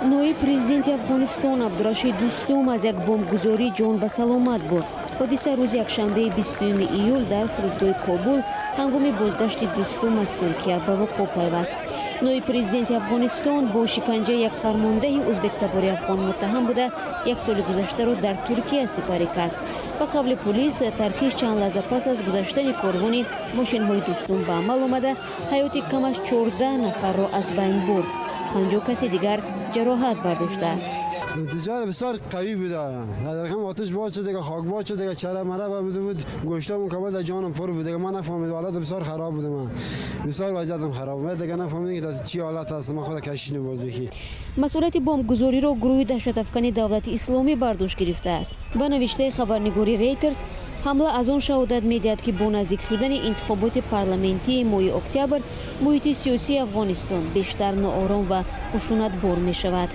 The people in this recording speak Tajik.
Ноиб президенти Афғонистон Абдурашид Дустум аз як бомбгузорӣ ҷон ба саломат бурд. Ҳодиса рӯзи якшанбеи 20 июл дар фурудгоҳи Кобул ҳангоми бозгашти Дустум аз Туркия ба вуқӯъ пайваст. Ноиб президенти Афғонистон бо шиканҷаи як фармондаҳи узбектабори афғон муттаҳам буда, як соли гузаштаро дар Туркия сипарӣ кард. Ба қавли пулис, таркиш чанд лаҳза пас аз гузаштани корвони мошинҳои Дустум ба амал омада, ҳаёти кам аз 14 нафарро аз байн бурд, 50 каси дигар ҷароҳат бардоштааст. انفجار بسیار قوی بوده. در رقم آتش باز شد دیگه، خاک باز شد دیگه، چرا مرا بود بود، گوشتم مکمل در جانم پر بود دیگه. من نفهمید، حالت بسیار خراب بود. من بسیار وضعیتم خراب بود دیگه. نفهمیدم که در چی حالت هست. من خود کشیدم باز بکی. Масъулияти бомбгузориро гурӯҳи даҳшатафкани Давлати Исломӣ бар дӯш гирифтааст. Ба навиштаи хабарнигори Рейтерс, ҳамла аз он шаҳодат медиҳад, ки бо наздик шудани интихоботи парламентии моҳи октябр муҳити сиёсии Афғонистон бештар ноором ва хушунатбор мешавад.